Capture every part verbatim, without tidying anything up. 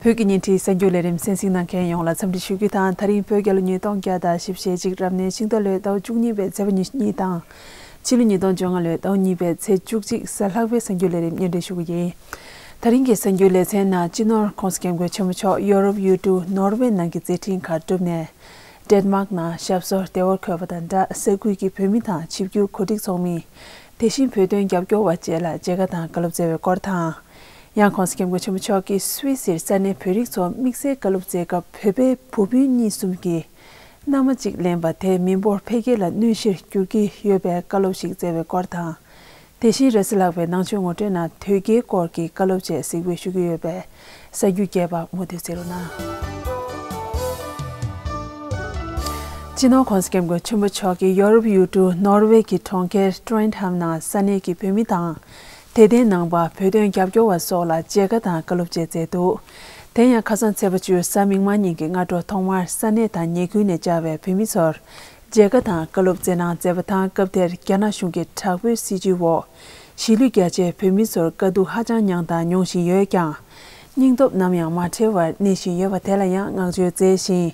བོད་ཀྱི་བརྙན་འཕྲིན་གསར་འགྱུར་ལས་རིམ་གསན་གཟིགས་གནང་མཁན་ཡོངས་ལ་འཚམས་འདྲི་ཞུ་རྒྱུ་དང་། ད་རིང་བོད་རྒྱལ་ལོ་ཉིས་སྟོང་བརྒྱ་དང་བཞི་བཅུ་ཞེ་གཅིག་རབ་གནས་ཤིང་རྟ་ལོའི་ཟླ་བ་བཅུ་གཉིས་པའི་ཚེས་པ་ཉི་ཤུ་གཉིས་དང་། ཕྱི་ལོ་ཉིས་སྟོང་བཅོ་ལྔ་ལོའི་ཟླ་བ་གཉིས་པའི་ཚེས་བཅུ་གཅིག་གཟའ་ལྷག་པའི་གསར་འགྱུར་ལས་རིམ་སྙན་སྒྲོན་ཞུ་གི་ཡིན། ད་རིང་གི་གསར་འགྱུར་ལེ་ཚན་ནང་སྤྱི་ནོར་༸གོང་ས་༸སྐྱབས་མགོན་ཆེན་པོ་མཆོག་ཡོ་རོབ་ཡུལ་གྲུ་ནོར་ཝེ་ནང་གི་མཛད་འཕྲིན་ཁག་བསྒྲུབས་ནས། ཌེན་མཱག་ནང་ཞབས་སོར་བདེ་བར་འཁོད་པ་དང་སྦྲགས། ས་ཁུལ་གྱི་བོད་མི་དང་ཆིབས་བསྒྱུར་གོ་སྒྲིག་ཚོགས་མི། དེ་བཞིན་བོད་དོན་རྒྱབ་སྐྱོར་བ་བཅས་ལ་མཇལ་ཁ་དང་བཀའ་སློབ་སྩལ་བའི་སྐོར་དང་། ཡང་༸གོང་ས་༸སྐྱབས་མགོན་ཆེན་པོ་མཆོག་གིས་སུད་སིར་ས་གནས་བོད་རིགས་ཚོར་དམིགས་བསལ་བཀའ་སློབ་སྩལ་སྐབས། བོད་པའི་བུ་སྤུན་གཉིས་གསུམ་གྱིས་མནའ་མ་གཅིག་ལེན་པ་དེ་མི་འབོར་འཕེལ་རྒྱས་ལ་གནོད་གཞིར་འགྱུར་གྱི་ཡོད་པའི་བཀའ་སློབ་ཞིག་སྩལ་བའི་སྐོར་དང་། དེ་བཞིན་རེས་གཟའ་ལྷག་པའི་ནང་ཆོས་ངོ་སྤྲོད་ནང་དོལ་རྒྱལ་སྐོར་གྱི་བཀའ་སློབ་བཅས་གཟིགས་འབུལ་ཞུ་གི་ཡོད་པས། གསར་འགྱུར་རྒྱས་པ་མུ་མཐུད་གཟིགས་རོགས་གནང་། སྤྱི་ནོར་༸གོང་ས་༸སྐྱབས་མགོན་ཆེན་པོ་མཆོག་གིས་ཡོ་རོབ་ཡུལ་གྲུ་ནོར་ཝེ་གི་གྲོང་ཁྱེར་ཏྲོན་ཧམ་ནང་ས་གནས་ཀྱི་བོད་མི་དང་། དད་ལྡན་ནང་པ། བོད་དོན་རྒྱབ་སྐྱོར་བ་སོགས་ལ་མཇལ་ཁ་དང་བཀའ་སློབ་བཅས་མཛད་འདུག་དེ་ཡང་ཁ་སང་ཚེས་པ་བཅུ་གཟའ་མིག་དམར་ཉིན་གྱི་སྔ་དྲོ་ཐོག་མར་ས་གནས་དང་ཉེ་ཁུལ་ནས་བཅར་བའི་བོད་མི་ཚོར་མཇལ་ཁ་དང་བཀའ་སློབ་སྩལ་གནང་མཛད་པ་དང་། སྐབས་དེར་རྒྱ་ནག་གཞུང་གི་དྲག་པོའི་སྲིད་བྱུས་འོག་གཞིས་ལུས་རྒྱ་ཆེའི་བོད་མི་ཚོར་དཀའ་སྡུག་ཧ་ཅང་མྱངས་དང་མྱོང་བཞིན་ཡོད་ཀྱང་། སྙིང་སྟོབས་ནམ་ཡང་མ་བྲལ་བར་གནས་བཞིན་ཡོད་པ་དེ་ལ་ཡང་བསྔགས་བརྗོད་མཛད་ཅིང་།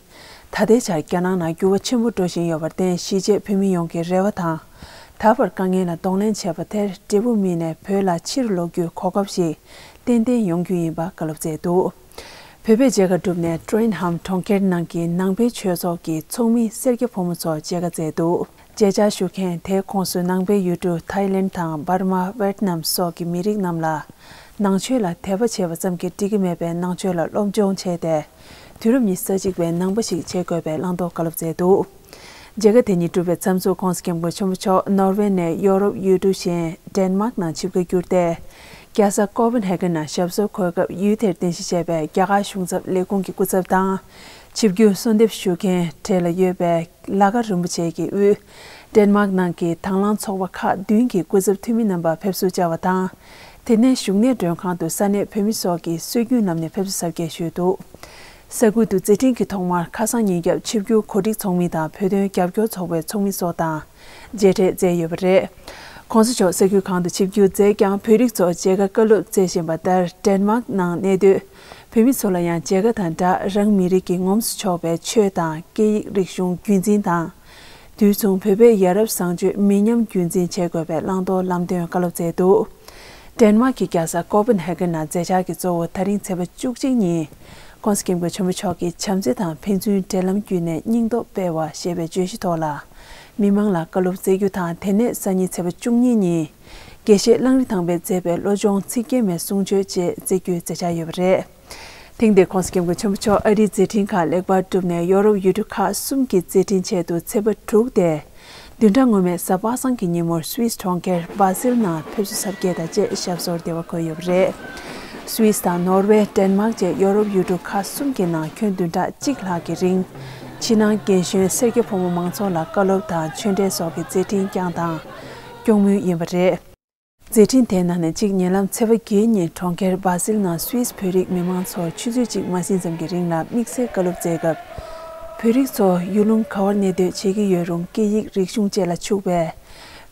ད་ལྟའི་ཆར་རྒྱ་ནག་ནང་འགྱུར་བ་ཆེན་པོ་འགྲོ་བཞིན་ཡོད་པར་བརྟེན། གཞིས་བྱེས་བོད་མི་ཡོངས་ཀྱི་རེ་བ་དང་། ད་བར་དཀའ་ངལ་ལ་གདོང་ལེན་བྱས་པ་དེར་འབྲས་བུ་སྨིན་ནས་བོད་ལ་ཕྱིར་ལོག་རྒྱུའི་གོ་སྐབས་ཤིག་ཏན་ཏན་ཡོང་རྒྱུ་ཡིན་པ་བཀའ་སློབ་སྩལ་འདུག་བོད་པས་མཇལ་ཁ་བསྒྲུབས་ནས་ཏྲོན་ཧམ་གྲོང་ཁྱེར་ནང་གི་ནང་པའི་ཆོས་ཚོགས་ཀྱི་ཚོགས་མི་སེར་སྐྱ་ཕོ་མོ་ཚོར་མཇལ་ཁ་བསྩལ་འདུག་མཇལ་བཅར་ཞུ་མཁན་དེའི་ཁོངས་སུ་ནང་པའི་ཡུལ་གྲུ་ཐའི་ལེན་དང་འབར་མ། ཝེད་ནམ་སོགས་ཀྱི་མི་རིགས་རྣམས་ལ། ནང་ཆོས་ལ་དད་པ་བྱས་པ་ཙམ་གྱིས་འགྲིག་གི་མེད་པའི་ནང་ཆོས་ལ་སློབ་སྦྱོང་བྱས་ཏེ། དུས་རབས་ཉི་ཤུ་རྩ་གཅིག་པའི་ནང་པ་ཞིག་བྱེད་དགོས་པའི་བླང་དོར་བཀའ་སློབ་སྩལ་འདུག་མཇལ་ཁ་དེ་ཉིད་གྲུབ་པའི་མཚམས་སུ་༸གོང་ས་༸སྐྱབས་མགོན་ཆེན་པོ་མཆོག་ནོར་ཝེ་ནས་ཡོ་རོབ་ཡུལ་གྲུ་གཞན་ཌེན་མཱག་ནང་ཆིབས་ཁ་བསྒྱུར་ཏེ། རྒྱལ་ས་ཀོ་པན་ཧེ་གན་ནང་ཞབས་སོར་འཁོད་སྐབས། ཡུལ་དེར་རྟེན་གཞི་བྱས་པའི་རྒྱ་གར་གཞུང་ཚབ་ལས་ཁུངས་ཀྱི་སྐུ་ཚབ་དང་། ཆིབས་བསྒྱུར་གསོལ་འདེབས་ཞུ་མཁན་གྲས་ལ་ཡོད་པའི་ལ་ཀ་རིན་པོ་ཆེ་གི་དབུས། ཌེན་མཱག་ནང་གི་དྭང་བླངས་ཚོགས་པ་ཁག་བདུན་གྱི་སྐུ་ཚབ་འཐུས་མི་རྣམ་པ་ཕེབས་བསུ་བཅར་བ་དང་། དེ་ནས་བཞུགས་གནས་མགྲོན་ཁང་དུ་ས་གནས་བོད་མི་སོགས་ཀྱིས་སྲོལ་རྒྱུན་ལམ་ནས་ཕེབས་བསུ་གཟབ་རྒྱས་ཞུས་འདུག་ས་ཁུལ་དུ་མཛད་འཕྲིན་གྱི་ཐོག་མར་ཁ་སང་ཉིན་རྒྱབ་ཆིབས་བསྒྱུར་གོ་སྒྲིག་ཚོགས་མི་དང་བོད་དོན་རྒྱབ་སྐྱོར་ཚོགས་པའི་ཚོགས་མི་སོགས་དང་མཇལ་འཕྲད་མཛད་ཡོད་པ་རེད། ༸གོང་ས་མཆོག་ས་ཁུལ་གང་དུ་ཆིབས་བསྒྱུར་མཛད་ཀྱང་། བོད་རིགས་ཚོར་མཇལ་ཁ་བཀའ་སློབ་སྩལ་བཞིན་པ་ལྟར། ཌེན་མཱག་ནང་གནས་སྡོད་བོད་མི་ཚོ་ལ་ཡང་མཇལ་ཁ་དང་སྦྲགས། རང་མི་རིགས་ཀྱི་ངོམས་སུ་ཆོག་པའི་ཆོས་དང་སྐད་ཡིག་རིག་གཞུང་རྒྱུན་འཛིན་དང་། དུས་མཚུངས་བོད་པའི་ཡ་རབས་བཟང་སྤྱོད་མི་ཉམས་རྒྱུན་འཛིན་བྱེད་དགོས་པའི་བླང་དོར་ལམ་སྟོན་བཀའ་སློབ་སྩལ་འདུག་ཌེན་མཱག་གི་རྒྱལ་ས་ཀོ་པན་ཧེ་གན་ནང་མཛད་འཆར་གྱི་གཙོ་བོ། ད་རིང་ཚེས་པ་བཅུ་གཅིག་ཉིན་༸གོང་ས་༸སྐྱབས་མགོན་ཆེན་པོ་མཆོག་གིས་བྱམས་བརྩེ་དང་ཕན་ཚུན་འབྲེལ་ལམ་བརྒྱུད་ནས་སྙིང་སྟོབས་སྤེལ་བ་ཞེས་པའི་བརྗོད་གཞི་ཐོག་ལ། མི་མང་ལ་བཀའ་སློབ་སྩལ་རྒྱུ་དང་། དེ་ནས་སང་ཉིན་ཚེས་པ་བཅུ་གཉིས་ཉིན། དགེ་བཤེས་གླང་རི་ཐང་པས་མཛད་པའི་བློ་སྦྱོང་ཚིག་བརྒྱད་མའི་གསུང་ཆོས་བཅས་སྩལ་རྒྱུའི་མཛད་འཆར་ཡོད་པ་རེད། ཐེངས་འདིར་༸གོང་ས་༸སྐྱབས་མགོན་ཆེན་པོ་མཆོག་ཨ་རིའི་མཛད་འཕྲིན་ཁག་ལེགས་པར་གྲུབ་ནས། ཡོ་རོབ་ཡུལ་གྲུ་ཁག་གསུམ་གྱི་མཛད་འཕྲིན་ཆེད་དུ་ཚེས་པ་དྲུག་སྟེ། བདུན་ཕྲག་སྔོན་མའི་གཟའ་པ་སངས་ཀྱི་ཉིན་མོར་སུད་སི་གྲོང་ཁྱེར་སྦ་སིལ་ནང་ཕེབས་བསུ་གཟབ་རྒྱས་དང་བཅས་ཞབས་སོར་བདེ་བར་འཁོད་ཡོད་པ་རེད། སུད་སི་དང་ནོར་ཝེ། ཌེན་མཱག་བཅས་ཡོ་རོབ་ཡུལ་གྲུ་ཁག་གསུམ་གྱི་ནང་ཁྱོན་བདུན་ཕྲག་གཅིག་ལྷག་གི་རིང་། ཕྱི་ནང་རྒན་གཞོན་སེར་སྐྱ་ཕོ་མོ་མང་ཚོགས་ལ་བཀའ་སློབ་དང་ཆོས་འབྲེལ་སོགས་ཀྱི་མཛད་འཕྲིན་བསྐྱངས་དང་སྐྱོང་མུས་ཡིན་པ་རེད། མཛད་འཕྲིན་དེའི་ནང་ནས་གཅིག་ཉེ་ལམ་ཚེས་པ་བརྒྱད་ཉིན་གྲོང་ཁྱེར་སྦ་སིལ་ནང་སུད་སི་བོད་རིགས་མི་མང་ཚོར་ཆུ་ཚོད་གཅིག་མ་ཟིན་ཙམ་གྱི་རིང་ལ་དམིགས་བསལ་བཀའ་སློབ་སྩལ་སྐབས། བོད་རིགས་ཚོ་ཡུལ་ལུང་ག་བར་གནས་སྡོད་བྱེད་ཀྱི་ཡོད་རུང་། སྐད་ཡིག་རིག་གཞུང་བཅས་ལ་ཕྱུག་པའི་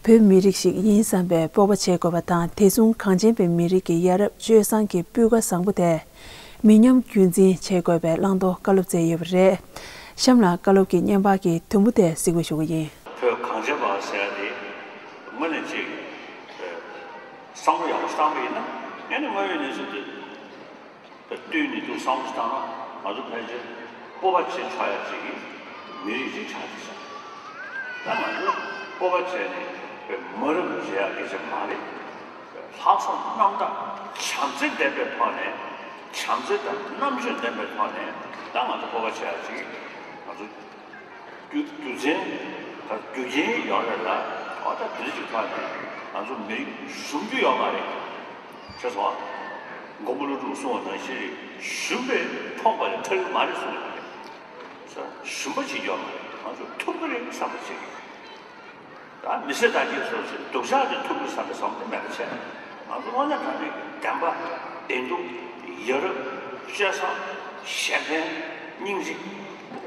བོད་མི་རིགས་ཤིག་ཡིན་བསམ་པའི་སྤོབས་པ་བྱེད་དགོས་པ་དང་། དེ་མཚུངས་གངས་ཅན་པའི་མི་རིགས་ཀྱི་ཡ་རབས་སྤྱོད་བཟང་གི་སྤུས་ཀ་བཟང་པོ་དེ་མི་ཉམས་རྒྱུན་འཛིན་བྱེད་དགོས་པའི་བླང་དོར་བཀའ་སློབ་སྩལ་ཡོད་པ་རེད། གཤམ་ལ་བཀའ་སློབ་ཀྱི་བརྙན་པར་གྱི་དུམ་བུ་དེ་གཟིགས་འབུལ་ཞུ་གི་ཡིན། བོད་གངས་ཅན་པ་ཟེར་ཡ་དེ་དངོས་གནས་ཅིག་བསམ་བློ་ཡག་པོ་བཏང་པ་ཡིན་ན། ངས་ནི་དངོས་ཡོད་གནས་ཚུལ་དེ་བསྟུན་ནས་འདུག་བསམ་བློ་བཏང་ན། ང་ཚོ་ཕལ་ཆེར་སྤོབས་པ་བྱེད་ཆོག་ཡ་ཅིག་གི་མི་རིགས་ཅིག་ཆགས་ཀྱི་ཤག་ད་ང་ཚོ་སྤོབས་པ་བྱས་ནས་མ་རབས་བྱེད་ཡ་སྐད་ཆ་མ་རེད། ལྷག་བསམ་རྣམ་དག་བྱམས་བརྩེ་ལྡན་པའི་ཐོག་ནས། བྱམས་བརྩེ་དང་རྣམ་དཔྱོད་ལྡན་པའི་ཐོག་ནས། ད་ང་ཚོ་སྤོབས་པ་བྱེད་ཡ་ཅིག་ང་ཚོ་རྒྱུ་རྒྱུ་མཚན་དང་རྒྱུ་རྐྱེན་ཡོད་རེད་ལ། འོ་ད་དེ་འདྲ་ཅིག་ཐོག་ནས་ང་ཚོ་མི་རིགས་ཞུམ་རྒྱུ་ཡོད་མ་རེད། ཤེས་སོང་ཨ། མགོན་པོ་ཀླུ་སྒྲུབ་གསུངས་པ་ནང་བཞིན་རེད། ཞུམ་པས་ཕོངས་པ་ལས་ཐར་གྱི་མ་རེད་གསུངས་པ་རེད། ཞུམ་པ་བྱེད་རྒྱུ་ཡོད་མ་རེད། ང་ཚོ་ཐུབ་ཀྱི་རེད་བསམ་པ་བྱེད་ཀྱི་རེད། ད་མི་ཚེ་དང་གཅིག་སོ་སོའི་སྡུག་ཅག་དེ་ཐུབ་དགོས་བསམ་པའི་བསམ་བློ་མེད་པ་བྱས། ང་ཚོ་དངོས་གནས་དྲང་གནས་ཀྱི་བདེན་པ། བདེན་སྡུག་ཡ་རབས། སྤྱོད་བཟང་། གཞན་ཕན། སྙིང་རྗེ།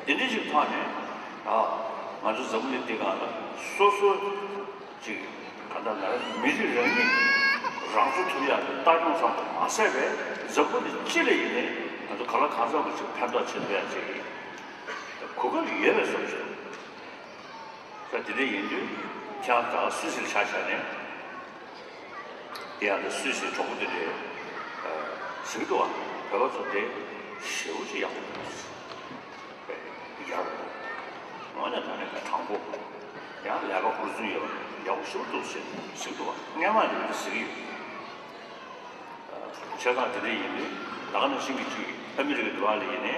དེ་འདྲ་ཞིག་ཐོག་ནས། ཨ། ང་ཚོ་འཛམ་བུ་གླིང་འདི་སྒང་ལ་སོ་སོ་ཅིག་ག་ད་ལ་མི་རིགས་རང་ཉིད་རང་གཙོ་ཐུབ་ཡག་གི་ལྟ་སྐྱོང་ཙམ་དུ་མ་ཟད་པའི། འཛམ་བུ་གླིང་སྤྱི་ལ་ཡིན་ནའི་ ང་ཚོ་གང་ལ་གང་འཚམ་པོ་ཅིག་ཕན་ཐོགས་བྱེད་ཐུབ་ཡ་ཅིག་གི་གོ་སྐབས་ཡོད་པའི་བཟོ་ཞིག་འདུག་ས། དེ་འདྲ་ཡིན་དུས་ཁྱེད་རང་ད་སུད་སིར་ཆ་བཞག་ནས་དེ་ཡང་ད་སུད་སིའི་གྲོགས་པོ་དེ་འདྲས་ཟེར་གི་འདུག་བ། བོད་པ་ཚོ་དེ་ཞེ་པོ་ཅིག་ཡག་པོ་འདུག་ཡག་པོ་འདུག་དངོས་གནས་དྲང་གནས་དྲང་པོ། ཡང་ལས་ཀ་ཧུར་བརྩོན་ཡོད་པ་ཡག་པོ་ཞེ་པོ་འདུག་ཟེར་ཟེར་གི་འདུག་བ། སྔན་མ་ནས་ཟེར་གི་ཡོད། བྱས་ཙང་དེ་འདྲ་ཡིན་དུས་ད་ག་ནང་བཞིན་གྱི་ཅིག་ཨ་མི་རི་ཀའི་འགྲོ་བ་ལ་ཡིན་ནའི་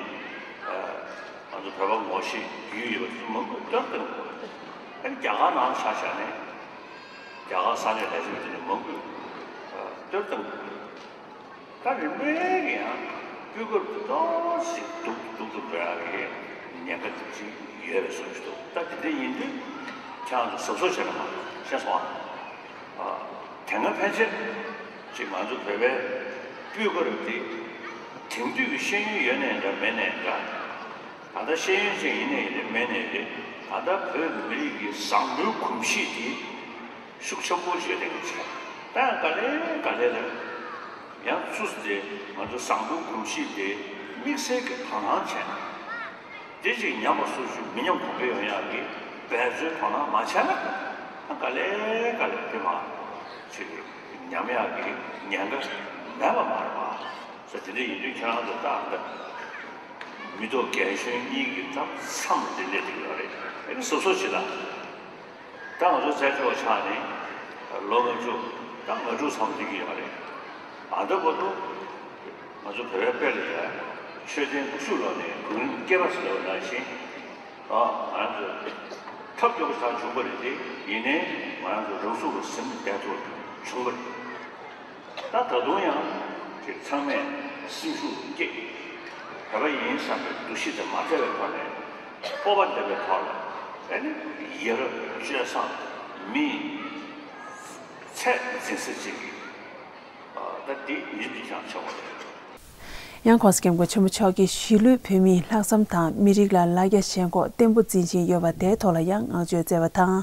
ང་ཚོ་བོད་པ་ངོ་ཤེས་རྒྱུས་ཡོད་པ་ཚོ་མང་པོས་བསྟོད་བསྟོད་གི་འདུག་ཨ་ནི་རྒྱ་གར་ནང་ཆ་བཞག་ནས་རྒྱ་གར་ས་གནས་ལས་བྱེད་པ་དེ་འདྲ་མང་པོས་བསྟོད་བསྟོད་གི་འདུག་ད་རིམ་པས་ཀྱི་ཡང་སྤུས་ཀ་ཏོག་ཙམ་སྡུག་སྡུག་ཏུ་འགྲོ་ཡག་གི་ཉེན་ཁ་ཅིག་ཡོད་པའི་བཟོ་ཞིག་འདུག་ད་དེ་འདྲ་ཡིན་དུས་ཁྱེད་རང་ཚོ་གཟབ་གཟབ་བྱས་ན་མ་གཏོགས། ཤེས་སོང་ཨ། དེ་སྔ་ཕན་ཆད་ཅིག་ང་ཚོ་བོད་པའི་སྤུས་ཀ་རུ་དེ་དེང་དུས་ཀྱི་ཤེས་ཡོན་ཡོད་ནའི་འདྲ་མེད་ནའི་འདྲ། ད་ལྟ་ཤེས་ཡོན་ཅན་ཡིན་ནའི་རེད་མེད་ནའི་རེད། ད་ལྟ་བོད་མི་རིགས་ཀྱི་བཟང་པོའི་གོམས་གཤིས་དེ་ཤུགས་ཆེན་པོ་བརྗོད་ལྡན་གྱི་ཆེད་ད་ཡང་ག་ལེ་ག་ལེ་རེད། ཡང་སུ་དེ་ང་ཚོ་བཟང་པོའི་གོམས་གཤིས་དེ་དམིགས་བསལ་གྱི་དོ་སྣང་བྱས་ན། དེ་ཅིག་ཉམས་པ་སོར་ཆུད་མི་ཉམས་གོང་འཕེལ་ཡོང་ཡག་གི་འབད་བརྩོན་དོ་སྣང་མ་བྱས་ན། ད་ག་ལེ་ག་ལེ་དེ་མ་ཅིག་ཉམས་ཡག་གི་ཉེན་ཁ་མེད་པ་མ་རེད་པ། ས་དེ་འདྲ་ཡིན་དུས་ཁྱེད་རང་ཚོ་ད་ད་མི་ཐོག་རྒན་གཞོན་གཉིས་ཀྱི་ད་མཚམས་དེ་སླེབས་ཀྱི་ཡོད་རེད། ཨེ་ནི་གཟབ་གཟབ་བྱེད་དང་། ད་ང་ཚོ་བཙན་བྱོལ་བ་ཆགས་ནས་ལོ་ལྔ་བཅུ་ད་ང་དྲུག་ཙམ་འགྲིག་གི་ཡོད་རེད། ད་ལྟ་བར་དུ་ང་ཚོ་བོད་པའི་དཔེ་ལ་ཡ་མཆོད་རྟེན་དགུ་བཅུ་ལོ་ནས་གོ་རིམ་སྐྱེས་པ་ཟེར་བ་ནང་བཞིན། ཨ་ང་རང་ཚོ་ཐབས་སྐྱོ་པོ་ཞིག་བྱུང་བ་རེད་དེ། ཡིན་ནའི་ང་རང་ཚོ་རང་ཚུགས་ལ་ཟིན་བསྡད་ཐུབ་བྱུང་བ་རེད། ད་ད་དུང་ཡང་ཅིག་ཚང་མས་སེམས་ཤུགས་བསྐྱེད། བོད་པ་ཡིན་བསམ་པའི་འདུ་ཤེས་དེ་མ་བྲལ་བའི་ཐོག་ནས་སྤོབས་པ་ལྡན་པའི་ཐོག་ལ་ཨེ་ནི་ཡ་རབས་སྤྱོད་བཟང་མིའི་ཚད་འཛིན་ས་ཅིག་གི་ད་འདི་ཡིད་དུ་ཀྱང་ཆེ་བ་རེད། ཡང་༧གོང་ས་༧སྐྱབས་མགོན་ཆེན་པོ་མཆོག་གིས་གཞིས་ལུས་བོད་མིའི་ལྷག་བསམ་དང་མི་རིགས་ལ་ལ་རྒྱ་ཞེན་ཁོག་བརྟན་པོ་འཛིན་བཞིན་ཡོད་པ་དེའི་ཐོག་ལ་ཡང་བསྔགས་བརྗོད་མཛད་པ་དང་།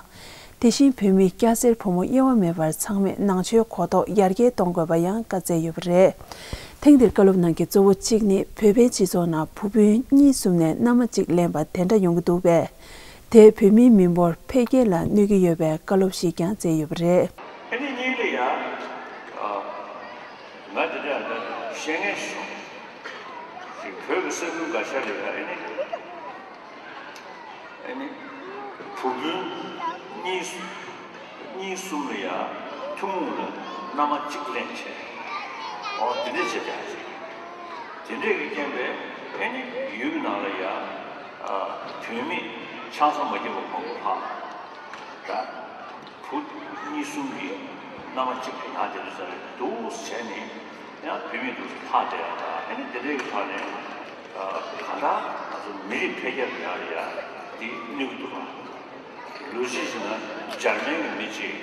དེ་བཞིན་བོད་མི་སྐྱ་སེར་ཕོ་མོ་དབྱེ་བ་མེད་པར་ཚང་མས་ནང་ཆོས་གོ་རྟོགས་ཡར་རྒྱས་གཏོང་དགོས་པ་ཡང་བཀའ་སྩལ་ཡོད་པ་རེད། ཐེངས་འདིར་བཀའ་སློབ་གནང་མཁན་གཙོ་བོ་གཅིག་ནི་བོད་པའི་སྤྱི་ཚོགས་ནང་བུ་སྤུན་གཉིས་གསུམ་ནས་མནའ་མ་གཅིག་ལེན་པ་དེ་འདྲ་ཡོང་གི་འདུག་པས། དེས་བོད་མིའི་མི་འབོར་འཕེལ་རྒྱས་ལ་གནོད་ཀྱི་ཡོད་པའི་བཀའ་སློབ་ཞིག་ཀྱང་སྩལ་ཡོད་པ་རེད། ཨ་ནི་གཉིས་ལ་ཡ། ཨ། ང་དེ་འདྲ་ཡང་ད་བཤད་མཁན་ཞིག་བྱུང་། ཅིག་བོད་ཀྱི་ས་ཁུལ་འགའ་ཤས་ལ་ཡ་ཨ་ནི། ཨ་ནི། བུ་སྤུན་གཉིས་གཉིས་གསུམ་ལ་ཡ་ཐུན་མོང་ལ་མནའ་མ་གཅིག་ལེན་བྱས། ཨོ་དེ་འདྲ་བྱས་ཀྱང་ཅིག་དེ་འདྲས་ཀྱི་རྐྱེན་པས་ཨ་ནི་ཡུལ་ནང་ལ་ཡ། ཨ། བུད་མེད་ཆང་ས་མ་བརྒྱབ་པ་མང་པོ་ལྷག་ད། བུ་གཉིས་གསུམ་གྱི་མནའ་མ་གཅིག་གི་ནང་དེ་ཚོ་ཟ་རེ་འདུག་བྱས་ནས་ཡང་བུད་མེད་འདུག་ལྷག་བསྡད་ཡ་ད་ཨ་ནི་དེ་འདྲའི་ཐོག་ནས་གང་ལྟར་ང་ཚོ་མི་རིགས་འཕེལ་རྒྱས་ལ་ཡ་ཡ་དེ་གནོད་ཀྱི་འདུག་ག་ལོ་རྒྱུས་བྱས་ན་འཇར་མན་གྱི་མི་གཅིག་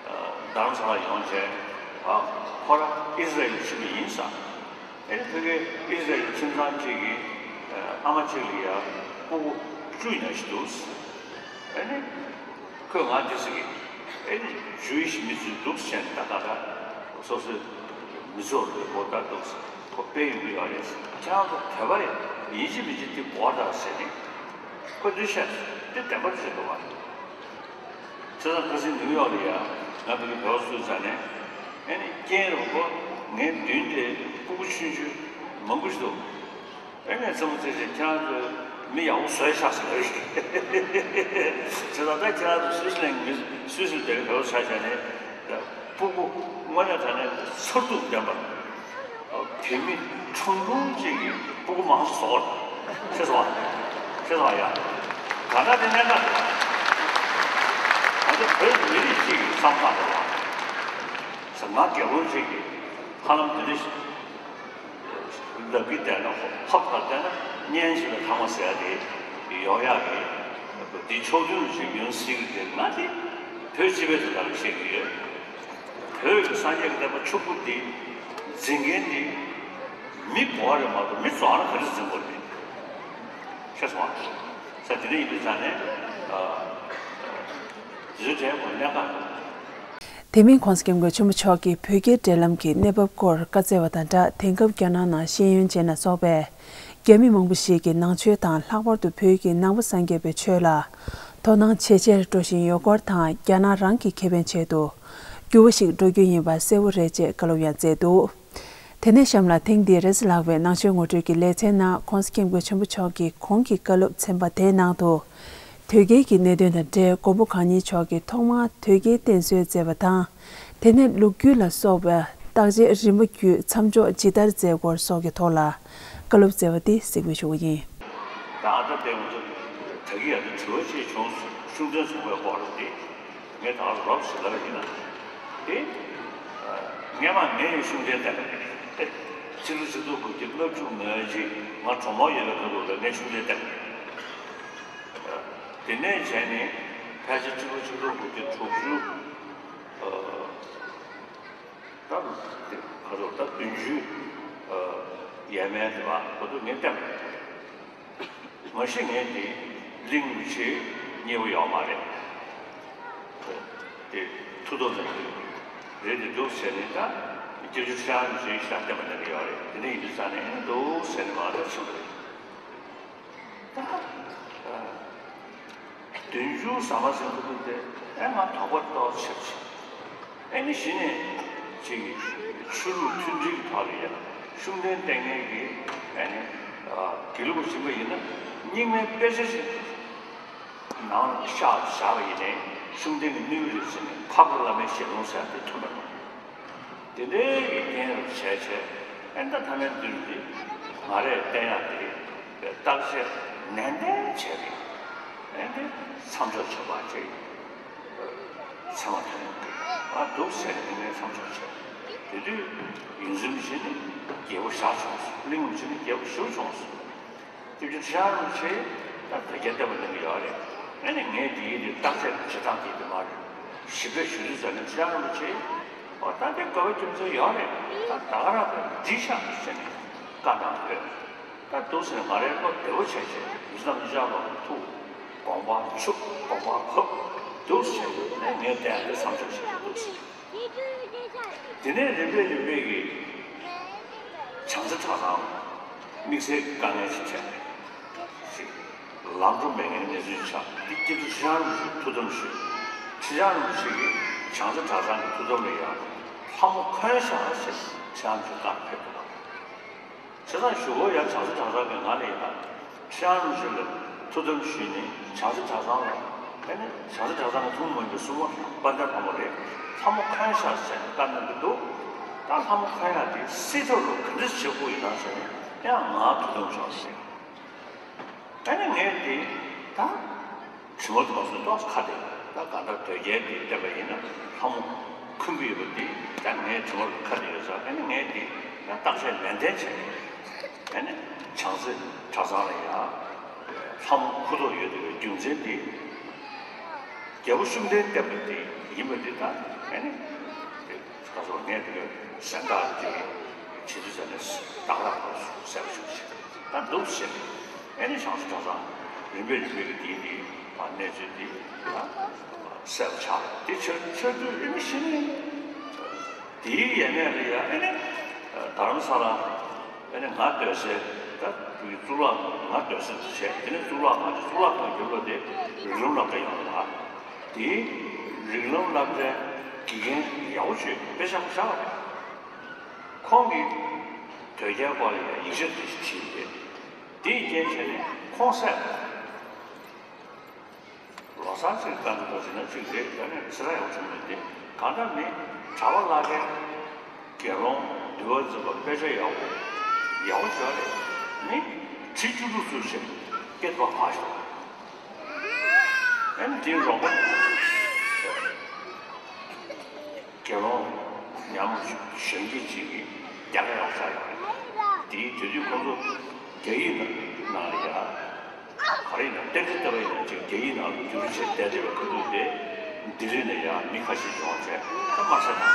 རྡ་རམ་ས་ལ་ཡོང་བྱས་ཁོ་ར་ཨི་ཟི་རལ་ཕྱིན་པ་ཡིན་ས། ཨེ་ནི་ཕ་གིའི་ཨི་ཟི་རལ་ཁྱིམ་ཚང་གཅིག་གི་ཨ་མ་གཅིག་ལ་ཡ་སྤུ་གུ་བཅུ་ཡིན་ན་ཞིག་འདུག་ཨེ་ནི་ཁོས་ང་འདི་ཟེར་གི། ཨེ་ནི་ཇུ་ཝི་ཤི་མི་ཚོས་འདུག་ཟེར་ནས་ད་ད་ད་སོ་སོའི་མི་ཚོགས་ལ་གོ་བརྡ་འདུག་ཟེར་ཁོ་དཔེ་ཡོད་ཀྱི་ཡོད་རེད་ཟེར། ཁྱེད་རང་ཚོ་བོད་པ་ཡིན་གཅིག་མིན་གཅིག་འདི་གོ་བརྡ་ཟེར་ནས་ཁོས་འདི་བཤད་འདི་བདེན་པ་རེད་ཟེར་འདུག་བ། བྱས་ཙང་ཁ་སང་ནིའུ་ཡོག་ལ་ཡ་ང་ཕ་གི་བོད་སུད་ཙང་ནས་ཨེ་ནི་རྐྱེན་རོགས་པོ་ངའི་མདུན་དེ་སྤུ་གུ་ཆུང་ཆུང་མང་པོ་ཞིག་འདུག་ཨེ་ནི་རྩེད་མོ་རྩེ་བྱས་ཁྱེད་རང་ཚོ་མི་ཡག་པོ་བཟོས་ཤག་ཟེར་བ་རེད། བྱས་ཙང་ད་ཁྱེད་རང་ཚོ་སུད་སི་ལན་གྱི་མི་སུད་སི་ལ་བསྡད་པའི་བོད་ཆ་བྱས་ནས་སྤུ་གུ་དངོས་གནས་དྲང་གནས་མཚར་སྡུག་ལྡན་པ། བུད་མེད་ཁྲུང་ཁྲུང་གཅིག་གིས་སྤུ་གུ་མང་ཙམ་བཟོ་བ་དང་། ཤེས་སོང་། ཤེས་སོང་ཡ། ད་ལྟ་དེ་གནད་འགག་རེད། ང་ཚོ་བོད་མི་རིགས་གཅིག་གི་བསམ་བློ་དང་། ང་རྒྱལ་པོ་གཅིག་གིས་ཧ་ལམ་དེ་འདྲ་ཞིག་ལབ་ཀྱི་བསྡད་ན་ཧོབ་ཁ་བསྡད་ན་གཉེན་ཞིག་ལ་ཐ་མ་ཟེར་ཡ་དེ་ཡོང་ཡག་གི་འདི་ཕྱོགས་མཐུན་ཞིག་ཡོང་སྲིད་ཀྱི་རེད། ང་དེ་བོད་སྤྱི་པའི་དོན་དག་ལ་བཤད་ཀྱི་ཡོད། བོད་ཀྱི་སངས་རྒྱས་ཀྱི་བསྟན་པ་ཕྱུག་པོ་འདི་འཛིན་མཁན་འདི་མི་གོ་བ་རེད་མ་གཏོགས་མི་རྫོགས་ན་ག་རེ་འཛིན་དགོས་རེད། ཤེས་སོང་ཨ། ས་དེ་འདྲ་ཡིན་པའི་ཆ་ནས་ཨ། དེ་ཚོ་དྲན་དགོས་གནད་འགག་རེད། དེ་མིན་༸གོང་ས་༸སྐྱབས་མགོན་ཆེན་པོ་མཆོག་གིས་བོད་རྒྱའི་འབྲེལ་ལམ་གྱི་གནས་བབ་སྐོར་བཀའ་སྩལ་བ་དང་སྦྲགས། དེང་སྐབས་རྒྱ་ནག་ནང་ཤེས་ཡོན་ཅན་ལ་སོགས་པའི་རྒྱ་མི་མང་པོ་ཞིག་གིས་ནང་ཆོས་དང་ལྷག་པར་དུ་བོད་ཀྱི་ནང་པ་སངས་རྒྱས་པའི་ཆོས་ལ་དོ་སྣང་ཇེ་ཆེར་འགྲོ་བཞིན་ཡོད་སྐོར་དང་། རྒྱ་ནག་རང་གི་ཁེ་ཕན་ཆེད་དུ་འགྱུར་བ་ཞིག་འགྲོ་རྒྱུ་ཡིན་པ་གསལ་བོ་རེད་ཅེས་བཀའ་སློབ་ཡང་སྩལ་འདུག་དེ་ནས་གཤམ་ལ་ཐེངས་འདིའི་རེས་གཟའ་ལྷག་པའི་ནང་ཆོས་ངོ་སྤྲོད་ཀྱི་ལེ་ཚན་ནང་༸གོང་ས་༸སྐྱབས་མགོན་ཆེན་པོ་མཆོག་གི་གོང་གི་བཀའ་སློབ་ཚན་པ་དེའི་ནང་དུ། དོལ་རྒྱལ་གྱི་གནད་དོན་དང་འབྲེལ་མགོན་པོ་གང་ཉིད་མཆོག་གིས་ཐོག་མར་དོལ་རྒྱལ་བསྟེན་གསོལ་མཛད་པ་དང་། དེ་ནས་ལོ་རྒྱུས་ལ་སོགས་པའི་བརྟག་དཔྱད་རིམ་པ་བརྒྱུད་མཚམས་འཇོག་ཇི་ལྟར་མཛད་སྐོར་སོགས་ཀྱི་ཐོག་ལ་བཀའ་སློབ་སྩལ་བ་འདི་གཟིགས་པའི་ཞུ་བ་ཡིན། ད་ཨ་ད་ལྟའི་ང་ཚོ་ད་གིན་ཡང་དྲི་བ་ཅིག་བྱུང་སོང་། ཤུགས་ལྡན་ཚོགས་པའི་སྐོར་ལ་དེ་ངས་ད་རོབ་ཞིག་ལབ་ཡིན་ན། དེ་སྔས་མ་ངས་ཡང་ཤུགས་ལྡན་བསྟན་པ་རེད། ཕྱི་ལོ་ཆིག་སྟོང་དགུ་བརྒྱ་ལྔ་བཅུ་ང་གཅིག་ང་གྲོགས་མོ་ཡོད་པའི་སྐབས་ལ་ངས་ཤུགས་ལྡན་བསྟན་པ་རེད། དེ་ནས་བྱས་ནས་ཕལ་ཆེར་ཕྱི་ལོ་ཆིག་སྟོང་དགུ་བརྒྱ་དྲུག་ཅུ། ད་དེ་ག་ཚོད་ད་བདུན་ཅུ་ཡས་མས་དེ་བ་གོ་དུས་ངས་བསྟན་པ་རེད། མ་གཞི་ངས་དེ་གླིང་རིན་པོ་ཆེ་མཉེས་པོ་ཡོད་མ་རེད། དེ་མཐུ་སྟོབས་ལྡན་རེད། དེ་འདུག་ཟེར་ནས་ད་སྐྱབས་རྗེ་ཁྲི་བྱང་རིན་པོ་ཆེ་ཞལ་བསྟན་པ་གནང་གི་ཡོད་རེད། དེ་འདྲ་ཡིན་དུས་ཙང་ནས་འདུག་ཟེར་ནས་མ་ལ་ཕྱིན་པ་རེད། ད་བདུན་ཅུ་ཟ་མ་ཟིན་ཐུབ་ཐུབ་དེ་ཨེ་ང་དོགས་པ་ཏོག་ཆེར་ཆེ། ཨེ་ནི་གཞི་ནས་ཅིག་ཆོས་ལུགས་མཐུན་སྒྲིལ་གྱི་ཐོག་ལ་ཡང་ཤུགས་ལྡན་བསྟེན་མཁན་གྱི་ཨེ་ནི་དགེ་ལུགས་པ་ཡིན་པ་ཡིན་ན་རྙིང་མའི་དཔེ་ཆ་ཞིག་ནང་ལ་བཞག་བཞག་པ་ཡིན་ནའི་ཤུགས་ལྡན་གྱི་གནས་ལུགས་རེད་ཟེར་ནས་འཕགས་པ་བླ་མའི་ཞལ་ལུང་ཟེར་དེ་ཐོན་པ་རེད། དེ་འདྲའི་གི་རྐྱེན་རུ་བྱས་བྱས་ཨེ་ད་ཐ་མའི་འདིར་འདི་ང་རས་བསྟན་ཡག་དེ་བརྟག་དཔྱད་ནན་ཏན་བྱས་ཏེ་ཨེ་འདི་མཚམས་འཇོག་བྱས་པ་ཅིག་ཚད་མ་ཐོན་ཡོང་གི་ཨ་འདུག་ཟེར་ནས་དེ་ནས་མཚམས་འཇོག་བྱས། དེ་དུས་ཡོངས་འཛིན་རིན་པོ་ཆེ་ནི་རྒྱལ་པོ་བཞག་བྱུང་སོང་། གླིང་རིན་པོ་ཆེ་ནི་རྒྱལ་པོ་ཞུ་བྱུང་སོང་། སྐྱབས་རྗེ་ཁྲི་བྱང་རིན་པོ་ཆེ་ད་དོལ་རྒྱལ་བསྟན་པ་གནང་གི་ཡོད་རེད། ཨ་ནི་ངས་དེ་ཡིན་དུས་བརྟག་དཔྱད་བྱེད་སྟངས་དེ་དེ་མ་རེད། ཞིབ་ཕྲ་ཞུ་དུས་ཙམ་ནས་ཁྲི་བྱང་རིན་པོ་ཆེ་ཨོ་ད་དེ་དགོས་པ་རྒྱུ་མཚན་ཡོད་རེད། ད་ད་ག་རང་དེ་འགྲིག་ཤག་ཟེར་ནས་བཀའ་གནང་ཡོད། ད་འདུག་ཟེར་ནས་ང་རའི་བློ་བདེ་བོ་བྱས་བྱས་མི་ཚང་མི་ཆགས་ལོག་ཐུག་དགོངས་པ་ཆུབ་དགོངས་པ་ཕབ་འདུག་ཟེར་ནས་ངས་བསྟན་དེ་བསམ་ཚུལ་བྱས་འདུག་ཟེར། དེ་ནས་རིམ་པས་རིམ་པས་ཀྱིས་བྱང་རྩེ་གྲྭ་ཚང་དམིགས་བསལ་དཀའ་ངལ་ཞིག་འཕྲད་ཞིག་ལམ་འགྲོ་མེད་མཁན་གནས་ཚུལ་ཆགས། འདི་སྐྱབས་རྗེ་ཁྲི་བྱང་རིན་པོ་ཆེས་ཐུགས་དམ་ཞུས། ཁྲི་བྱང་རིན་པོ་ཆེ་གིས་བྱང་རྩེ་གྲྭ་ཚང་གི་ཐུགས་དམ་ལ་ཡང་ལྷ་མོ་འཁོན་ཤག་ཟེར་ཁྲི་བྱང་རིན་པོ་ཆེ་བཀའ་ཕེབས་འདུག་བ། བྱས་ཙང་གཞུག་གུ་ཡང་བྱང་རྩེ་གྲྭ་ཚང་གི་ངག་ནས་ཡང་ཁྲི་བྱང་རིན་པོ་ཆེ་ལ་ཐུགས་དམ་ཞུས་ནས་བྱང་རྩེ་གྲྭ་ཚང་ལ་ཨེ་ནི་བྱང་རྩེ་གྲྭ་ཚང་གི་ཐུགས་སྨོན་གྱི་སྲུང་མ་དཔལ་ལྡན་ལྷ་མོ་རེད། ལྷ་མོ་འཁོན་ཤག་ཟེར་ནས་བཀའ་གནང་གི་འདུག་ད་ལྷ་མོ་འཁོན་ཡག་དེ་སྲིད་ཐོག་ལ་ག་འདྲ་བྱེད་དགོས་ཡིན་ན་ཟེར་ནས་ཡང་ང་ཐུགས་དམ་བྱུང་ཟེར། ཨ་ནི་ངས་དེ་ད་དྲི་མ་དུ་མ་སོང་ཏོག་ཁ་དེ་ད་ག་འདྲ་དོལ་རྒྱལ་དེ་བསྟན་པ་ཡིན་ན་ལྷ་མོ་འཁོན་གྱི་ཡོད་པ་དེ་ད་ངའི་དྲི་མ་ལ་ཁ་དེ་ཡོད་ས། ཨ་ནི་ངས་དེ་ད་བརྟག་དཔྱད་ནན་ཏན་བྱས། ཨ་ནི་བྱང་རྩེ་གྲྭ་ཚང་ལ་ཡང་ལྷ་མོ་འཁུ་ཐོག་ཡོད་དེ་བའི་རྒྱུ་མཚན་དེ་རྒྱལ་པོ་ཤུགས་ལྡན་བསྟན་པ་དེ་ཡིན་པ་དེ་ད་ཨ་ནི་དེ་ག་ཚོད་ངས་དེ་ག་གཟེངས་རྟགས་ཀྱི་བྱེད་དུས་ཟ་ནས་ད་ག་རང་ག་སུ་གསལ་པོ་ཞིག་བྱེད་ད་འདུག་ཟེར། ཨེ་ནི་བྱང་རྩེ་གྲྭ་ཚང་རིམ་པས་རིམ་པས་ཀྱི་དེའི་དེའི་གནས་ཚུལ་དེ་གསལ་པོ་ཆགས། དེ་ཆགས་ཆགས་དུས་ཨེ་ནི་གཞི་ནས་དེའི་ཡས་མས་ལ་ཡ་ཨེ་ནི་རྡ་རམ་ས་ལ་ཨེ་ནི་ང་སྡོད་སའི་ད་གཙུག་ལག་ང་སྡོད་སའི་བྱས། དེ་ནས་གཙུག་ལག་ཁང་གཙུག་ལག་ཁང་རྒྱབ་ལོགས་དེ་རིགས་ལམ་སློབ་གྲྭ་ཡོད་རེད་པ། དེའི་རིགས་ལམ་སློབ་གྲྭའི་དགེ་རྒན་ཡག་པོ་ཅིག་དཔེ་ཆ་བཞག་པ་རེད། ཁོང་གིས་དོལ་རྒྱལ་སྐོར་ལ་ཡང་ཡིག་ཆ་དེ་ཞིག་བྲིས་ཏེ། དེའི་རྐྱེན་བྱས་ནས་ཁོང་བསད་པ་རེད། ལོ་གསར་ཅིག་བཏང་གི་འདུག་ཟེར་ན་ཅིག་རེད། ད་ནི་ཚེ་རབས་ཡག་པོ་བྱུང་མེད་དེ། གང་ལྟར་ནི་གྲྭ་པ་བླ་རྒན་དགེ་སློང་འདུལ་བ་འཛིན་པ་དཔེ་ཆ་ཡག་པོ་ཡག་པོ་བྱོས་རེད། ནི་ཁྲི་བཅུ་དྲུག་ཚུར་བྱས་སྐད་པ་ཕར་ཞོག་ཨེམ་དེའི་རོགས་པ་དགེ་སློང་ཉམས་གཞོན་སྐྱེས་ཅིག་གིས་རྒྱ་སྐད་ཡག་ཆགས་ཡོད་རེད། དེའི་དེ་དུས་ཁོང་ཚོ་རྒྱ་ཡིག་ནང་ལ་ཡ་ག་རེ་ཡིན་ན་བསྟན་འཛིན་ལྟ་བུ་ཡིན་ན་ཅིག་རྒྱ་ཡིག་ནང་ལ་བསྒྱུར་བྱས་བསྡད་བསྡད་པའི་ཁ་ཐུག་དེ་ལྡི་ལི་ནས་ཡ་མི་ཁ་ཤས་ཤིག་ཡོང་བྱས་ད་དམར་ཤ་དང་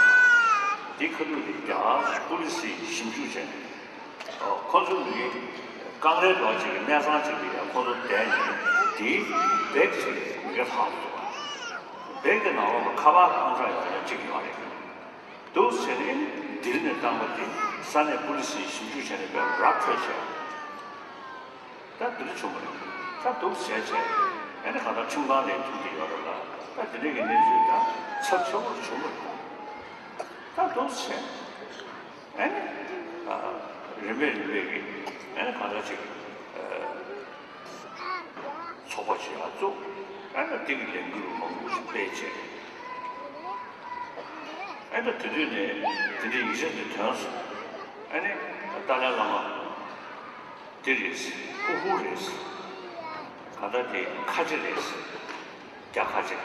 དེའི་ཁ་ཐུག་དེ་རྒྱ་གར་པུ་ལི་སིས་ཞིབ་འཇུག་བྱས་ནས། ཁོ་ཚོའི་མི་རྐང་རལ་འདྲ་བ་ཅིག་གི་གནས་ཚང་ཅིག་ཏུ་ཡང་ཁོ་ཚོ་བསྡད་ནས་དེའི་བེག་ཅིག་མི་རྐང་ལྷག་ཏུ་འདུག་བེག་དེ་ནང་ལོགས་ལ་ཁ་པར་སྟོང་ཕྲག་ཡོད་ན་གཅིག་ཡོད་རེད། འདུག་བྱས་ནས་ལྡི་ལི་ནས་བཏང་པ་དེ་ས་གནས་པུ་ལི་སིས་ཞིབ་འཇུག་བྱས་ནས་བེག་ར་འཕྲོད་བྱས། ད་འདི་འདྲ་བྱུང་བ་རེད། ད་འདུག་བྱས་བྱས་ཨ་ནི་གང་ལྟར་ཁྲིམས་ཁང་ནས་ཐུག་བསྡད་ཡོད་རེད་ལ། ད་འདི་འདྲ་གི་གནས་ཚུལ་ད་ཚབས་ཆེན་པོ་བྱུང་བ་རེད། ད་འདུག་བྱས་ཨ་ནི་ཨ་རིམ་པས་རིམ་པས་ཀྱི་ཨ་ནི་གང་ལྟར་ཅིག་ཨ་ཚོགས་པ་ཅིག་ཡར་བཙུགས། ཨ་ནི་དེ་གི་ལས་འགུལ་མང་པོ་ཞིག་སྤེལ་བྱས། ཨ་ནི་དེ་དུས་ནས་དེ་འདྲའི་ཡིག་ཆ་དེ་ཐོན་སོང་། ཨ་ནི་ཏཱ་ལའི་བླ་མ་དེ་རེད། ཧུ་ཧུ་རེད། གང་ལྟར་དེ་ཁ་ཆེ་རེད། རྒྱ་ཁ་ཆེ་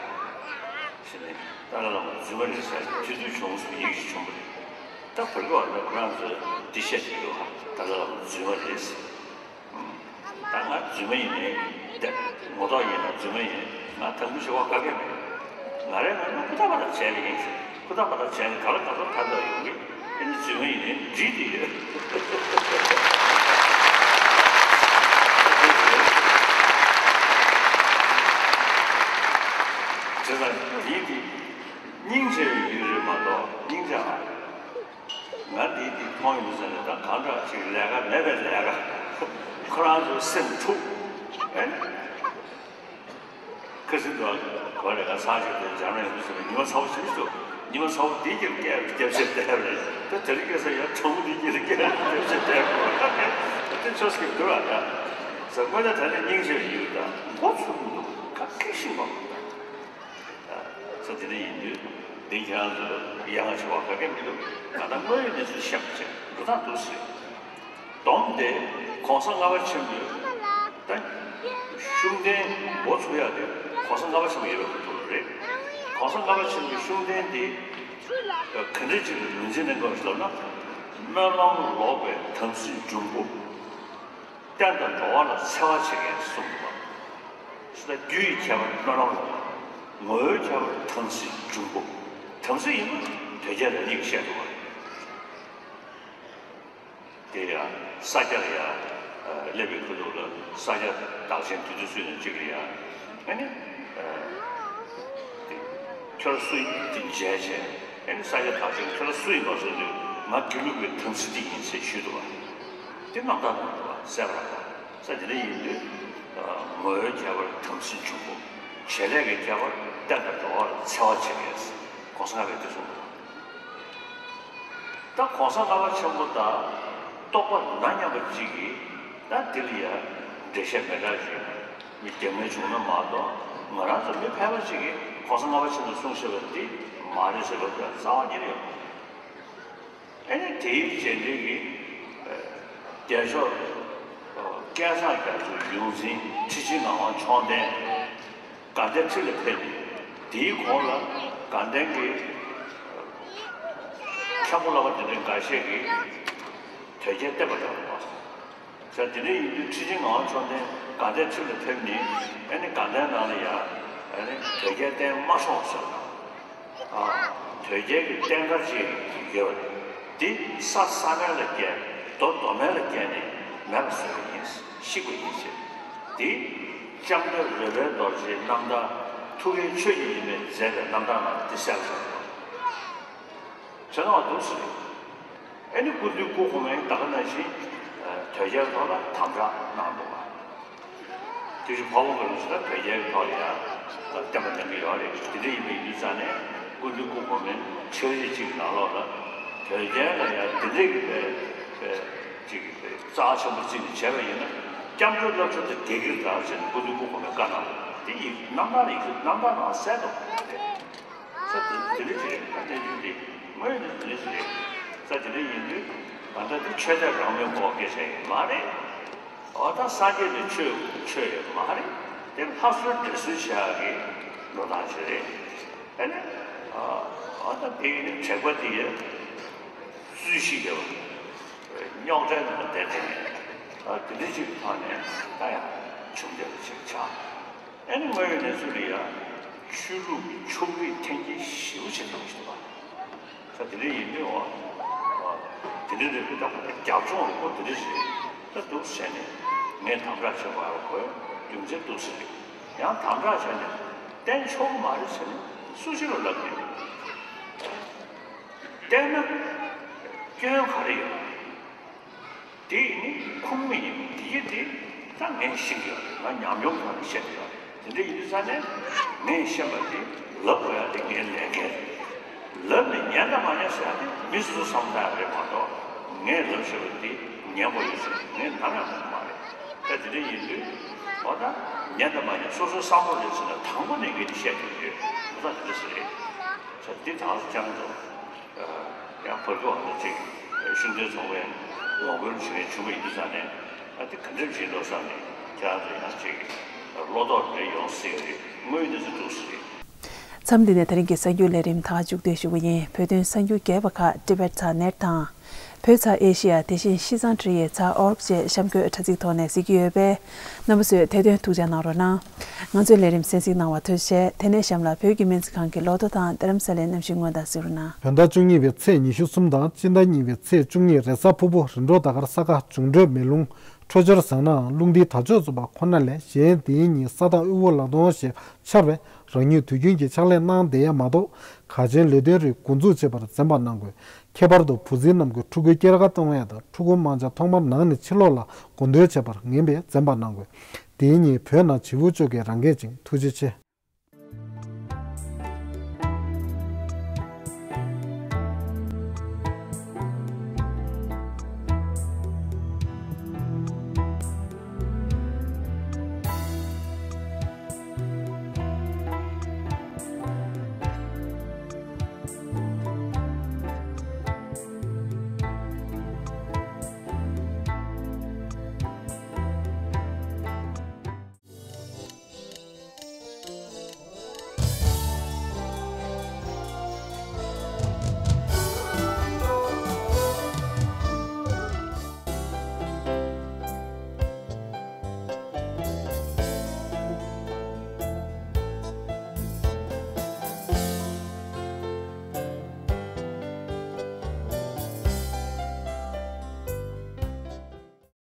ཟེར་ནས་ཏཱ་ལའི་བླ་མ་རྫུན་མ་རེད་ཟེར་ནས་དེ་དུས་བྱུང་སོང་། ཡིག་ཅིག་བྱུང་བ་རེད། ད་བོད་སྐད་བ་ད་ཁོ་རང་ཚོས་འདི་བཤད་ཀྱི་འདུག་ཧ། ཏཱ་ལའི་བླ་མ་རྫུན་མ་རེད་ཟེར། ད་ང་རྫུན་མ་ཡིན་ནའི་བསྡད། ངོ་ཐོག་ཡིན་ན་རྫུན་མ་ཡིན། ང་དང་པོ་ཞེ་པོ་དགའ་གི་མེད། ང་རའི་ངོས་ནས་ཧུར་ཐག་པ་ཐག་བྱས་པ་ཡིན་ཟེར། ཧུར་ཐག་པ་ཐག་བྱས་ནས་ག་ལ་ག་ཚོད་ཐར་ཐག་ཡོང་གི། ཨེ་ནི་རྫུན་མ་ཡིན་ནའི་འགྲིག་དེ་ཡོད། བྱས་ཙང་ཡིན་དེ་སྙིང་རྗེ་བའི་ཡུལ་རེད་མ་གཏོགས་སྙིང་རྗེ་ཨ། ང་འདི་འདི་མཐོང་ཡོང་ཟེར་ནས་ད་གང་འདྲ་ཅིག་ལས་ཀ་མེད་པའི་ལས་ཀ། ཁོ་རང་ཚོའི་སེམས་འཁྲུག་ཨེ། ཁ་སང་དུ་ག་ལས་ཀ་ཚར་ཞིག་དེ་འཇར་མན་ཡོང་དུས་ཟེར་ནས་ཉི་མ་ཚ་བོ་ཞིག་འདུག་ཉི་མ་ཚ་བོ་འདི་ཀྱང་སྐྱེལ་སྐྱེལ་བྱེད་བསྡད་པ་རེད། ད་དེ་རིང་ཁ་སང་ཡང་གྲོགས་པོ་འདི་ཀྱང་སྐྱེལ་སྐྱེལ་བྱེད་བསྡད་པ་རེད། དེ་ཆོས་ཀྱི་འདུག་ཨ། ད་ཟེར་དངོས་གནས་ད་ནི་སྙིང་རྗེ་ཡོད། ད་མགོ་ཚོས་མི་འདུག་ཁ་སྐད་ཤིང་མ་འདུག་ད། ས་དེ་འདྲ་ཡིན་དུས་འདི་ཁྱེད་རང་ཚོ་ཡ་ང་བྱེད་པ་ག་གེ་མི་འདུག་ང་ད་དངོས་ཡོད་གནས་ཚུལ་བཤད་པ་བྱས་འགྲོ་སྟངས་འདུག་ཟེར། བསྡོམས་ཏེ་གོང་ས་ལྔ་པ་ཆེན་པོས་ད་ཤུགས་ལྡན་འགོ་ཚུགས་ཡག་དེ་གོང་ས་ལྔ་པ་ཆེན་པོ་ཡོད་པའི་ཁུལ་དུ་རེད། གོང་ས་ལྔ་པ་ཆེན་པོའི་ཤུགས་ལྡན་དེ་ག་འདྲ་ཅིག་ལ་ངོས་འཛིན་གནང་དགོས་ལབ་ན། སྨོན་ལམ་ལོག་པའི་དམ་སྲིའི་འབྱུང་པོ། བསྟན་དང་འགྲོ་བ་ལ་འཚེ་བ་བྱེད་མཁན་གསུངས་འདུག་པ། ད་རྒྱུ་ཡི་ཁྱད་པར་སྨོན་ལམ་ལོག་པ། ངོ་བོའི་ཁྱད་པར་དམ་སྲིའི་འབྱུང་པོ། དམ་སྲི་ཡིན་ན་དོལ་རྒྱལ་རང་ཉིད་ཀྱིས་བཤད་འདུག་པ། དེ་ཡང་ས་སྐྱ་ལ་ཡང་སླེབས་པའི་ཁུལ་དུ་ལ་ས་སྐྱ་བདག་ཆེན་དེ་ཚོ་ཚུད་ནས་གཅིག་ལ་ཡང་ཨ་ནི། ཁྱོད་རང་སུ་ཡིན་དེ་མཇལ་བྱས། ཨ་ནི་ས་སྐྱ་བདག་ཆེན་ཁྱོད་རང་སུ་ཡིན་པ་ཟེར་དུས་ང་དགེ་ལུགས་པའི་དམ་ཚིག་འདི་ཡིན་ཟེར་ཞུས་འདུག་པ། དེ་རྣམ་ཐར་ནང་འདུག་པ་གསལ་པོ་རང་ས་དེ་འདྲ་ཡིན་དུས། ངོ་བོའི་ཁྱད་པར་དམ་སྲི་འབྱུང་པོ། བྱེད་ལས་ཀྱི་ཁྱད་པར་བསྟན་དང་འགྲོ་བ་ལ་འཚེ་བ་བྱེད་མཁན་ཟེར་གོང་ས་ལྔ་པས་དེ་གསུངས་འདུག་པ། ད་གོང་ས་ལྔ་པ་ཆེན་པོ་དང་རྟོགས་པ་མ་མཉམ་པ་གཅིག་གིས་ད་འདི་ལ་ཡང་འགྲེལ་བཤད་མི་འདྲ་ཞིག་མི་རྒྱག་མཁན་བྱུང་ན་མ་གཏོགས། ང་རང་ཚོ་མི་ཕལ་པ་གཅིག་གིས་གོང་ས་ལྔ་པ་ཆེན་པོས་གསུངས་བཞག་པ་འདི་མ་རེད་ཟེར་བ་དེ་རྩ་བ་ཉིད་ནས་ཡོད་མ་རེད། ཨ་ནི་དེའི་རྗེས་འབྲེལ་གྱི་རྒྱལ་མཆོག་སྐལ་བཟང་རྒྱ་མཚོའི་ཡོངས་འཛིན་ཁྲི་ཆེན་ངག་དབང་མཆོག་ལྡན་དགའ་ལྡན་ཁྲི་ལ་ཕེབས་ནས། དེའི་གོང་ལ་དགའ་ལྡན་གྱི་མཁན་པོ་བསླབ་པ་འདི་འདྲའི་འགའ་ཤས་ཀྱིས་དོལ་རྒྱལ་བསྟེན་པ་འདྲ་བ་ཟེར། དེ་འདྲ་ཡིན་དུས་ཁྲི་ཆེན་ངག་དབང་མཆོག་ལྡན་དགའ་ལྡན་ཁྲི་ལ་ཕེབས་ནས། ཨ་ནི་དགའ་ལྡན་ནང་ལ་ཡང་ཨ་ནི་དོལ་རྒྱལ་བསྟེན་མ་ཆོག་ཟེར་བ་དང་། དོལ་རྒྱལ་གྱི་བསྟན་སྒར་ཅིག་ཡོད་པ་རེད། འདི་ས་ས་མལ་ལ་བསྐྱལ། རྡོ་རྡོ་མལ་ལ་བསྐྱལ་ནས་མེད་པ་བཟོས་པ་ཡིན། བཤིག་པ་ཡིན་ཟེར། འདི་ལྕམ་དྲལ་རོལ་པའི་རྡོ་རྗེའི་རྣམ་ཐར། ཐུགས་ཀའི་ཆོས་ཀྱི་ཡིད་མེད་མཛད་པའི་རྣམ་ཐར་ནང་འདི་གསལ་པོ་བཞག་འདུག་བྱས་ཙང་འདུག་ཟེར། ཨ་ནི་སྐུ་མདུན་སྐུ་གོང་མས་ད་ག་ནང་བཞིན་དོལ་རྒྱལ་ཐོག་ལ་དམ་བསྒྲགས་གནང་འདུག་པ། དེ་བཞིན་འཕགས་པ་མགོན་རིན་པོ་ཆེ་ད་དོལ་རྒྱལ་གྱི་ཐོག་ལ་ཡང་བསྟན་པ་གནང་གི་ཡོད་རེད། དེ་འདྲ་ཡིན་པ་ཡིན་དུས་ཙང་ནས་སྐུ་མདུན་སྐུ་གོང་མའི་འཆར་གཞི་གཅིག་གི་ནང་ལོགས་ལ་དོལ་རྒྱལ་ལ་ཡང་དེ་འདྲ་གི་བའི་བའི་ཅིག་རྩ་ཆེན་པོ་བརྩིས་ནས་བྱས་པ་ཡིན་ན། སྐྱབས་འགྲོའི་བསླབ་བྱ་དེ་འགལ་གྱི་རེད་ཟེར་ནས་སྐུ་མདུན་སྐུ་གོང་མས་བཀའ་གནང་འདུག་དེ་ཡིན་རྣམ་ཐར་ཡིན་རྣམ་ཐར་ནང་གསལ་འདུག་ས་དེ་དེ་འདྲ་ཞིག་རེད། ད་གནས་ཚུལ་འདི་དངོས་ཡོད་གནས་ཚུལ་དེ་འདྲ་ཞིག་རེད། ས་དེ་འདྲ་ཡིན་དུས་ད་ལྟ་དེ་ཆོས་དད་རང་མོས་སྐོར་སྐད་ཆ་ཡིན་མ་རེད། འོ་ད་སངས་རྒྱས་ནས་ཆོས་ཆོས་ཡོད་མ་རེད། དེ་ལྷ་གསོལ་འདྲེ་གསོལ་བྱེད་ཡག་གི་འགྲོ་སྟངས་ཤིག་རེད། ཨ་ནི་འོ་ད་དེ་ཡིན་ན་དྲེགས་པ་དེ་ཡ་རྩོད་གཞི་ཡོད་རྙོག་དྲའི་ནང་བསྡད་དེ་ནས་དེ་འདྲ་ཞིག་གི་ཐོག་ནས་ད་ཡང་བྱུང་བསྡད་པ་ཅིག་ཆགས། ཨ་ནི་དངོས་ཡོད་གནས་ཚུལ་ལ་ཡང་ཆོས་ལུགས་ཀྱི་ཕྱོགས་རིས་འཐེན་འཁྱེར་ཞེ་པོ་བྱེད་ཐུབ་ཀྱི་འདུག་པ། ས་དེ་འདྲ་ཡིན་དུས་འོ་དེ་འདྲ་རེད་པས། ད་རྒྱབ་ལྗོངས་ལ་ཁོ་དེ་འདྲ་ཞིག་ད་འདུག་ཟེར་ནས་ངས་དམ་དྲག་བྱེད་དགོས་ཡག་ཁོའི་རྒྱུ་མཚན་འདུག་ཟེར། ཡང་དམ་དྲག་བྱས་ནས་བསྟན་ཆོག་གི་མ་རེད་ཟེར་ནས་ སུ་ཞིག་ལ་ལབ་ཀྱི་ཡོད། བལྟས་ན་སྐྱོན་ག་རེ་ཡོད། དེ་ནི་ཁུངས་མེད་ཡིན། དེ་ཡི་དེ་ད་ངས་ཤེས་ཀྱི་ཡོད་རེད། ང་ཉམས་མྱོང་ཐོག་ནས་བཤད་ཀྱི་ཡོད་རེད། དེ་འདྲ་ཡིན་དུས་ཙང་ནས་ངས་བཤད་པ་དེ་ལབ་དགོས་ཡ་དེ་ངའི་ལས་འགན་རེད། ལབ་ནས་ཉན་དང་མ་ཉན་ཟེར་ཡ་དེ་མི་སོ་སོ་བསམ་བློ་བཏང་ཡ་རེད་མ་གཏོགས། ངས་ལབ་བཞག་པ་དེ་ཉན་པ་ཡོད་ཟེར་ངས་ནམ་ཡང་མཐོང་མ་རེད། ད་དེ་འདྲ་ཡིན་དུས་འོ་ད་ཉན་དང་མ་ཉན་སོ་སོའི་བསམ་བློ་རེད་ཟེར་ན་དང་པོ་ནས་ངས་དེ་བཤད་ཀྱི་ཡོད། འོ་ད་དེ་འདྲ་ཟེར་རེད། ས་འདི་དང་ཅང་དུ། ཡང་བར་སྐབས་ཨ་ཅིག་ཤུགས་ལྡན་ཚོགས་པའི་ངོ་རྒོལ་བྱེད་མཁན་བྱུང་བ་ཡིན་དུས་ཙང་ནས་ཨ་འདི་ག་འདྲ་བྱེད་འགྲོ་བསམ་ནས་ཁྱེད་རང་ཚོ་ཡང་ཅིག་བློ་དོགས་རེ་ཡོང་སྲིད་ཀྱི་རེད། དངོས་ཡོད་གནས་ཚུལ་འདུག་སྲིད་རེད། མཚམས་འདི་ནས་ད་རིང་གི་གསར་འགྱུར་ལས་རིམ་ད་ག་མཇུག་སྡོད་ཞུ་གི་ཡིན། བོད་དོན་གསར་འགྱུར་རྒྱས་པ་ཁག་Tibet Net དང་། བོད་ཚ་ཨེ་ཤི་ཡ་དེ་བཞིན་ཤིས་ཙང་ཊི་རི་ཡེ་ཚ་ཨོར་གྱི་གཤམ་འཁོད་དྲ་ཚིགས་ཐོག་ནས་གཟིགས་ཀྱི་ཡོད་པས། རྣམ་པ་ཚོས་ཐད་གཏོང་ཐུགས་ཅག་གནང་རོགས་གནང་། ང་ཚོའི་ལས་རིམ་གསན་གཟིགས་གནང་བར་ཐུགས་རྗེ་ཆེ། དེ་ནས་གཤམ་ལ་བོད་ཀྱི་སྨན་རྩིས་ཁང་གི་ལོ་ཐོ་དང་རྡ་རམ་ས་ལའི་གནམ་གཤིས་སྔོན་བརྡ་གཟིགས་རོགས་གནང་། བོད་ཟླ་བཅུ་གཉིས་པའི་ཚེས་ཉི་ཤུ་གསུམ་དང་སྤྱི་ཟླ་གཉིས་པའི་ཚེས་བཅུ་གཉིས་རེས་གཟའ་ཕུར་བུ་རིམ་གྲོ་ཟླ་སྐར་ས་ག་འབྱུང་འཕྲོད་མེ་རླུང་འཕྲོད་སྦྱོར་བཟང་ནའང་རླུང་མཐིལ་དར་ལྕོག་འཛོམས་པ་ཁོ་ན་ལས་གཞན་དེའི་ཉིན་ས་ཐག་དབུལ་པོ་ལ་གཏོང་ཞེས་འཆར་བས། རང་ཉིད་དུས་རྒྱུན་གྱི་ཕྱག་ལས་གནང་བསྡད་ཡ་མ་གཏོགས། གལ་ཆེན་ལས་དོན་རིགས་འགོ་འཛུགས་བྱེད་པར་འཛེམ་པ་གནང་དགོས། ཁྱད་པར་དུ་བུ་ཚའི་རྣམས་ཀྱི་ཕྲུ་གུའི་སྐྱེས་སྐར་གཏོང་ཡ་དང་ཕྲུ་གུ་མང་ཆེ་ཐོག་མར་ནང་ནས་ཕྱི་ལོགས་ལ་དགོངས་དོན་བྱེད་པར་ངེས་པས་འཛེམ་པ་གནང་དགོས། དེའི་ཉིན་བོད་ནང་བྱིའུ་གཅོད་ཀྱི་རང་སྐད་ཅིང་ཐུགས་རྗེ་ཆེ།